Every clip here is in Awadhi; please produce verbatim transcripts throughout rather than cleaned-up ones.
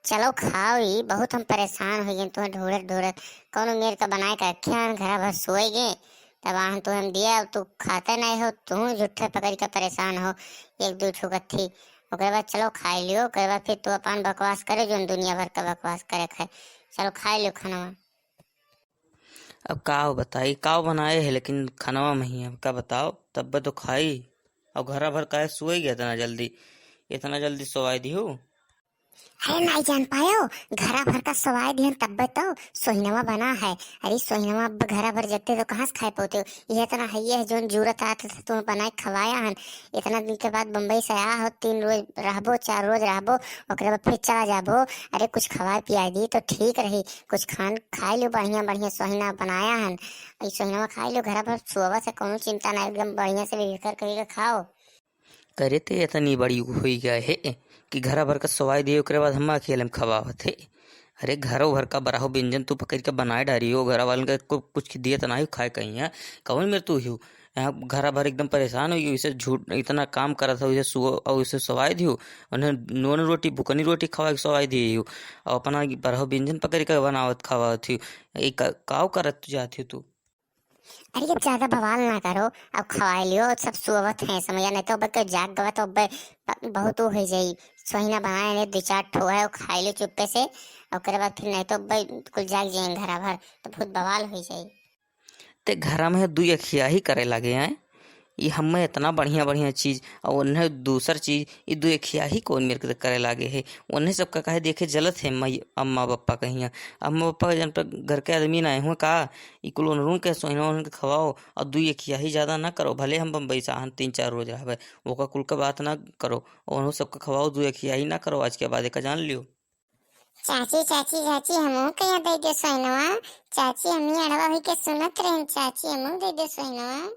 चलो खाओ ही, बहुत हम परेशान होइ गए तुहें ढूंढत ढूंढत। कौनो मेर का बनाए के रखे हन, घरा भर सोए गए, तब आहन तुहें हम दिया, अब तू खाते नहीं हो, तू झूठे पकड़ के परेशान हो एक दू ठो कत्थी। ओकरे बाद चलो खाई लियो, ओकरे बाद फिर तू अपन बकवास करे, जोन दुनिया भर का बकवास करे खाए। चलो खाई लियो खाना। अब का बताई, का बनाए है, लेकिन खनवा में ही अब का बताओ, तब तो खाई। अब घरा भर काहे सोए गया इतना जल्दी, इतना जल्दी सोवाई दियो? अरे नाई जान पायो, घरा भर का सोवाई दिहन तब्बे तो सोहिनवा बना है। अरे सोहिनवा अब घरा भर जगते तो कहाँ से खाए पोते हो? ये इतना है, ये है जोन जूरत आत था तुम्हें बनाए खवाया हन। इतना दिन के बाद बम्बई से आया हो, तीन रोज रहबो, चार रोज रहबो, ओकरे बाद फिर चला जाबो। अरे कुछ खवाए पियाए दी तो ठीक रही, कुछ खान खाए लियो, बढ़िया बढ़िया सोहिना बनाया हन। ई सोहिनवा खाए लियो, घरा भर सोवा से कौनो चिंता ना, एकदम बढ़िया से बेफिकर करके खाओ। करे ते इतनी बड़ी हुई गए है कि घरा भर का सोवाई दिए, ओकरे बाद हम अकेले में खवावत है। अरे घरो भर का बराहो व्यंजन तू पकड़ के बनाए डारी हो, घरा वालन का कु-, कुछ दिए तो ना ही खाए कहीं है। कौन मेर तू ही हो? यहाँ घरा भर एकदम परेशान हो गई, इसे झूठ इतना काम करत हो, इसे सुअ-, और इसे सोवाई दियो, उन्हें नून रोटी, बुकनी रोटी खवा के सोवाई दिए हो, और अपना बराहो व्यंजन पकड़ के बनावत खवावत हो। ये का-, काव करत जाती हो तू? अरे अब ज्यादा बवाल ना करो, अब खवाए लियो, सब सोवत हैं समझा, नहीं तो अब के जाग गवा तो अब ब-, बहुत वो हो जाई। सोहिना बनाए ने दो चार ठो है, वो खाए ले चुप्पे से, ओकरे बाद फिर नहीं तो अब कुल जाग जाए घरा भर, तो बहुत बवाल हो जाई। ते घरा में दुई अखिया ही करे लागे हैं, ई हमें इतना बढ़िया बढ़िया चीज और उन्हें दूसर चीज, ई दुई अखिया ही कौन मेरे के करे लागे है। उन्हें सबका काहे देखे जलत है मई-, अम्मा पप्पा कहिया, अम्मा पप्पा के जन पर घर के आदमी ना हुआ का, ई कुल उनरून के सोहिना उनके खवाओ और दुई अखिया ही ज्यादा ना करो, भले हम बम्बई से आहन तीन चार रोज रहबे, ओका कुल का बात ना करो, और उन्हों सबका खवाओ, दुई अखिया ही ना करो, आज के बाद एका जान लियो। चाची, चाची, चाची, हमहू के यहाँ दे दे सोहिनवा। चाची, हमनी अड़वा हुई के सुनत रहन, चाची, हमहू दे दे सोहिनवा।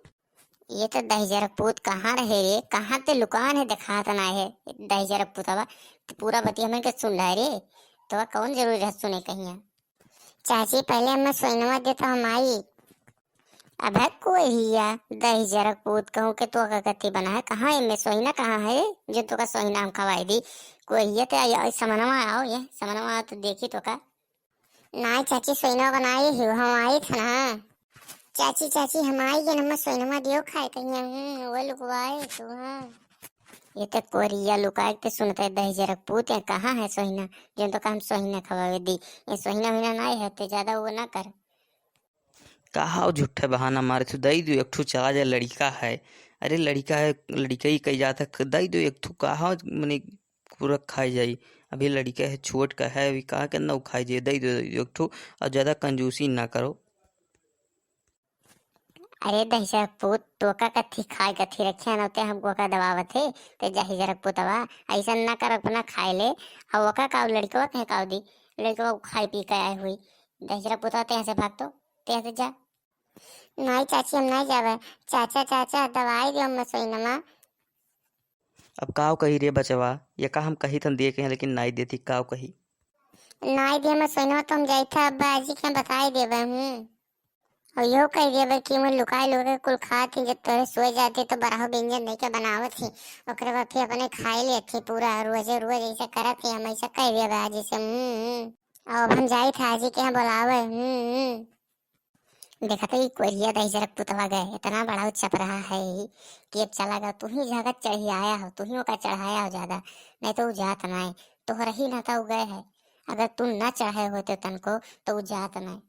ये तो दहिजरक पूत कहाँ रहे रे, कहाँ ते लुकान है, देखात ना है दहिजरक पूतवा। तो पूरा बतिया हमन के सुन रहा रे, तो कौन जरूरी रह सुने कहिया। चाची, पहले हमें सोहिनवा दे तो हम आई। अबे कोहिया, दहिजरक पूत कहूँ के तो का कथी बना है? कहाँ एमे सोहिना कहाँ है जो तोका सोहिना हम खवाई दी? कोहिया ते आया, समनवा आओ, ये समनवा आओ तो देखी तोका। नाई चाची, सोहिना बनाई ही, हम आई था ना। चाची, चाची, हम आई गए, हमें सोहिनवा दियो खाए कहिया। हम्म, वो लुकवाए तू, हाँ। ये ते कोरिया लुकाए के सुनते दहिजरक पूत, ये कहाँ है सोहिना? जो तोका हम सोहिना खवावे दी, ये सोहिना होहिना नाई है, ते ज्यादा वो ना कर। कहा झूठे बहाना मारे तू, दई दो एक ठो चला जाए, लड़िका है। अरे लड़िका है, लड़िका ही कही जात है, दई दो एक ठो, कहा मने पूरा खाई जाई। अभी लड़िका है, छोट का है, अभी कहा के ना खाई जाए, दई दो एक ठो, और ज्यादा कंजूसी ना करो। अरे दहिजरक पूत, तोका कथी खाए कथी रखे न होते, हमको का दबावत है, ते दहिजरक पूतवा, ऐसा ना कर, अपना खाए ले। अब ओका का लड़िकवा कहे का दी, लड़िकवा खाए पी के आए हुई, दहिजरक पूतवा ते यहाँ से भाग तो, ते यहाँ से जा। नाई चाची, हम नाई जावे। चाचा, चाचा, दवाई दियो हम सोहिनवा। अब काव कही रे बचवा, ये का हम कही थन दिए के हैं, लेकिन नाई देती, काव कही? नाई दिए हम सोहिनवा तो हम जाई था, अब बाजी के बताई देवे हूँ। और यो कह देवे कि मैं लुकाए लुकाए कुल खात ही, जब तोरे सोए जाते तो बराहो व्यंजन नहीं के बनावत ही, ओकरे बाद फिर अपने खाए लेत ही पूरा, रोजे रोज ऐसे करत ही, हम ऐसा कह देवे आज से। हम्म, हम्म। और अब हम जाई था आजी के यहाँ बुलावे। हम्म, हम्म। देखा तो ये कोरिया दहिजरक पुतवा गए, इतना बड़ा उ चपराहा है ही कि अब चला गया। तू ही जाकर चढ़ी आया हो, तू ही ओका चढ़ाया हो ज्यादा, नहीं तो उ जात ना है। तोहर ही ना तो उ गए है, अगर तू ना चढ़े होते तनको तो उ जात ना है।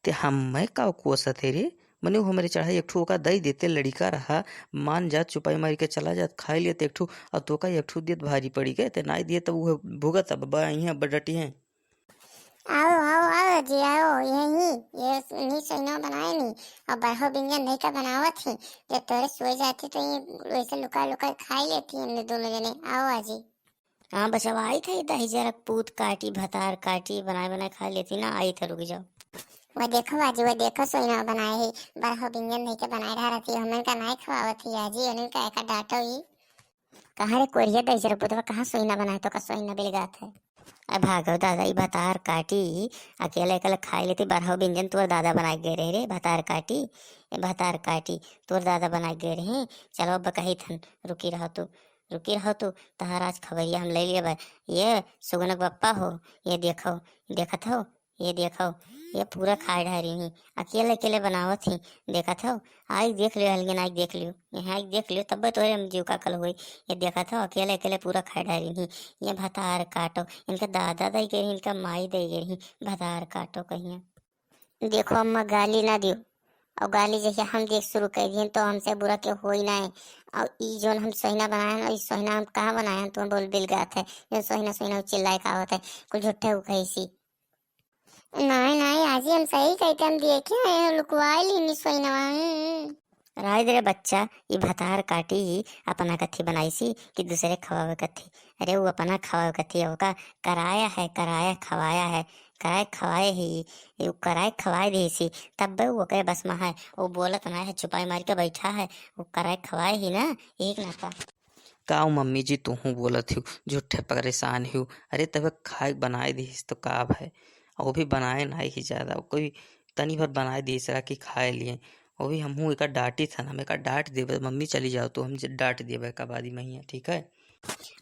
ते हम मैं का कोसत है रे? मने उ हमरे चढ़ाई एक ठो ओका दई देते, लड़िका रहा, मान जात, चुपाई मारी के चला जात, खाई लेते एक ठो, और तोका एक ठो देत भारी पड़ी गए, ते नाई दिए तब उहे भुगत अब बा, इहाँ बडटी हैं। आओ, आओ, आओ जी, आओ, यही, ये नी सोइनो बनाए नी, और बरहो बिंजन नहीं का बनावत ही, जब तोरे सोए जाती तो ये वैसे लुका लुका खाई लेती हमने दोनों जने। आओ आजी। हाँ बचवा, आई था ये दहिजरक पूत काटी, भतार काटी, बनाए बनाए खा लेती ना, आई था, रुक जाओ। वो देखो आजी, वो देखो सोइनो बनाए ही, बरहो बिंजन नहीं के बनाए रहा रहती, हमन का नाई खवावत ही आजी, उन्हन का एका डांटो ही। कहाँ रे कोरिया दहिजरक पुतवा, कहाँ सोइना बनाए, तोका सोइना बिलगात है। अब भागो दादा, ई भतार काटी, अकेले अकेले खाई लेती, बरहो बिंजन तोर दादा बनाए गए रहे रे, भतार काटी, ए भतार काटी, तोर दादा बनाए गए रहे। चलो अब कही थन, रुकी रहो तू। रुकी रहो तू, तहार आज खबरिया हम ले लेबे। ये सुगनक बप्पा हो, ये देखो, देखत हो, ये देखो, ये पूरा खाए ढारी ही, अकेले अकेले बनावत ही, देखत हो। आई देख लियो हलगिन, आई देख लियो, यहाँ आई देख लियो, तब्बे तोरे हम जीव का कल होई। ये देखत हो, अकेले अकेले पूरा खाए ढारी ही। ये भतार काटो, इनका दादा दाई के रही, इनका माई दाई के रही, भतार काटो कहिया। देखो अम्मा, गाली ना दियो। और गाली जहिया हम देख शुरू कर दिए तो हमसे बुरा के होई ना है। और ई जोन हम सोहिना बनाए हैं ना, ई सोहिना हम कहाँ बनाए हैं, तुम बोल बिल गात है। जो सोहिना सोहिना चिल्लाए का होता है, कुछ झूठे हो कहीं सी। नहीं नहीं आजी, हम सही कहते, हम देखे हैं, लुकवाए लीनी सोहिनवा। हम्म। राय दे रे बच्चा, ई भतार काटी ही अपना कथी बनाई सी कि दूसरे खवावे कथी? अरे वो अपना खवावे कथी है, ओका कराया है, कराया खवाया है, कराए खवाए ही, ये कराए खवाए दी सी, तब बे वो ओकरे बस में है, वो बोलत ना है, चुपाई मार के बैठा है, वो कराए खवाए ही ना, एक ना का। का हो मम्मी जी, तू हूँ बोलत हियो, झूठे परेशान हियो। अरे तबे खाए बनाए दी तो का है, वो भी बनाए ना ही ज्यादा, कोई तनी भर बनाए दी सरा कि खाए लिए, वो भी हमहू एका डांटी था ना, हम एका डांट देबे, मम्मी चली जाओ तो हम ज-, डांट देबे एका बादी महिया, ठीक है?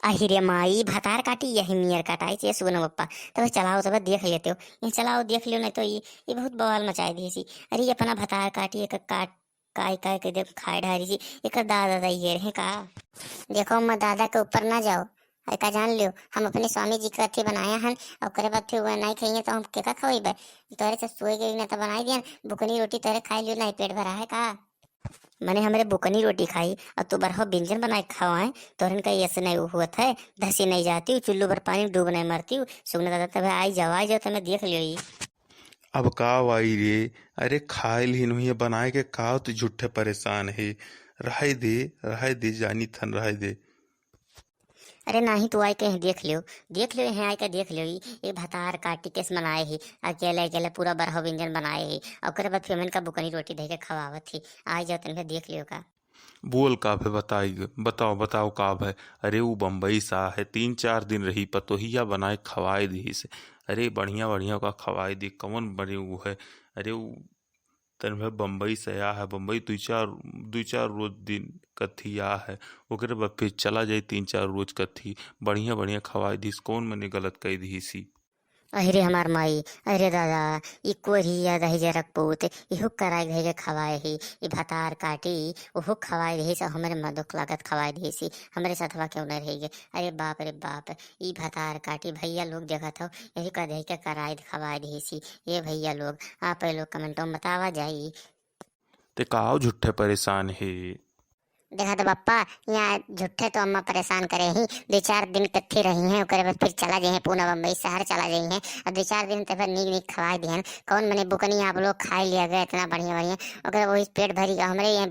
अहिरे माई, भतार काटी यही नियर कटाई से सुगन बप्पा। तब चलाओ, तब देख लेते हो, ये चलाओ देख लियो, नहीं तो ये, ये बहुत बवाल मचाए दी सी। अरे ये अपना भतार काटी एक काट, काय काय के देख खाए ढारी सी, एक दादा दाई ये रहे का। देखो अम्मा, दादा के ऊपर ना जाओ, एका जान लियो, हम अपने स्वामी जी के अथी बनाया हन, और ओकरे बाद फिर वह नहीं खाइए तो हम केका खवाइबे? तोरे से सोए गई ना तो बनाई दियन, बुकनी रोटी तोरे खाई लियो, नहीं पेट भरा है का? मने हमरे बुकनी रोटी खाई और तू बरहो व्यंजन बनाए के खवाए, तोरन का ऐसे नहीं हुआ था, धसी नहीं जाती हूँ, चुल्लू भर पानी में डूब नहीं मरती हूँ। सुगना दादा तबे आई जाओ, आई जाओ, तबे देख लियो ई। अब का वाई रे, अरे खाए लिहिन हुई बनाए के का तो झूठे परेशान है, रहे दे, रहे दे, जानी थन रहे दे। अरे नाही, तू आए के देख लियो, देख लियो, यहाँ आए के देख लियो, ई, ई भतार काटी केस बनाए ही, अकेले अकेले पूरा बरहो व्यंजन बनाए ही, और ओकरे बाद फिर हमन का बुकनी रोटी दे के खवावत ही, आ जाओ तनिका देख लियो का। बोल का भे बताई, बताओ, बताओ का भे। अरे उ बम्बई से आ है, तीन चार दिन रही, पतोहिया बनाए खवाए दिहिस। अरे बढ़िया बढ़िया का खवाए दी, कौन बने उ है। अरे उ तन भे बम्बई से आ है, बम्बई दुई चार, दुई चार रोज दिन कथी आ है, ओकरे बाद फिर चला जाई तीन चार रोज कथी, बढ़िया बढ़िया खवाए दिहिस, कौन मने गलत कह दिहिसी। अहिरे हमार माई, अरे दादा, ई कोरिया दही जरक पूत, इहू कराई धई के खवाए ही, ई भतार काटी, उहू खवाए दिहिस, हमरे मदुक लागत खवाए दिहिसी, हमरे सथवा क्यों न रही गे। अरे बाप रे बाप, ई भतार काटी, भैया लोग देखत हो, यही का धई के कराई खवाए दिहिसी। ये भैया लोग, आप लोग comment में बतावा जाई। ते काव झूठे परेशान हे? देखा तो बप्पा, यहाँ झूठे तो अम्मा परेशान करे ही, दो चार दिन कत्थी रही हैं, ओकरे बाद फिर चला जाइए पूना बम्बई शहर चला जाइए, और दो चार दिन ते फिर नीक नीक खवाए दिहन। कौन मने बुकनी आप लोग खाए लिया गए इतना बढ़िया बढ़िया, ओकरे वही पेट भरी का। हमरे यहाँ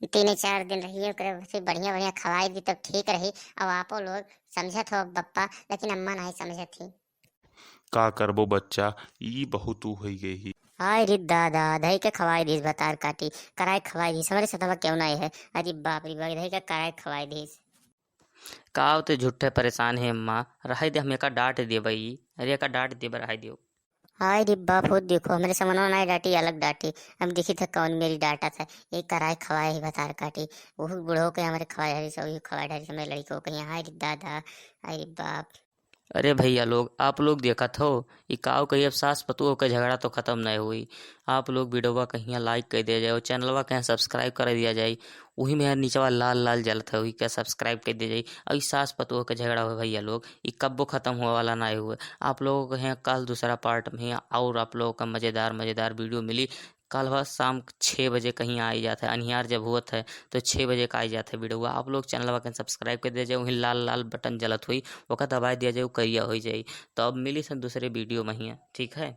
तीन चार दिन रही है, ओकरे बाद फिर बढ़िया बढ़िया खवाए दी तब ठीक रही। अब आपो लोग समझत हो बप्पा, लेकिन अम्मा नहीं समझत ही। का करबो बच्चा, ई बहुत उ होई गई ही। हाय रे दादा, धई के खवाई दिस भतार काटी, कराई खवाई दिस, हमरे सथवा क्यों नहीं है? अरे बाप रे बाप, धई के कराई खवाई दिस। का ते झूठे परेशान है अम्मा, रहाई दे, हम एका डांट देबई। अरे एका डांट देबे, रहाई दियो। हाय रे बाप हो, देखो हमरे समनवा नहीं डांटी, अलग डांटी। अब देखी था कौन मेरी डांटा था, ये कराई खवाए ही भतार काटी। वो बूढ़ो के हमरे खवाए हरी से, वही खवाए हरी से हमरे लड़को के यहाँ। हाय रे दादा, हाय रे बाप। अरे भैया लोग, आप लोग देखत हो, ई काव कही, अब सास पतोह के झगड़ा तो खत्म नहीं हुई। आप लोग वीडियोवा कहिया like कर दिया जाए और चैनलवा कहिया subscribe कर दिया जाए। वही में यार नीचवा लाल लाल जलत है, वही का subscribe कर दिया जाए। और ई सास पतोह के झगड़ा हुए भैया लोग, ई कब्बो खत्म हुआ वाला नहीं हुए। आप लोगों को यहाँ कल दूसरा part में और आप लोगों का मज़ेदार मज़ेदार वीडियो मिली। कल बा शाम छः बजे कहीं आई जात है, अनियार जब हुअत है तो छः बजे का आई जात है वीडियो। आप लोग चैनलवा के subscribe कर दिया जाए, वहीं लाल लाल बटन जलत हुई, ओका दबाई दिया जाए, वो करिया हो जाए। तो अब मिली सन दूसरे वीडियो में ही, ठीक है।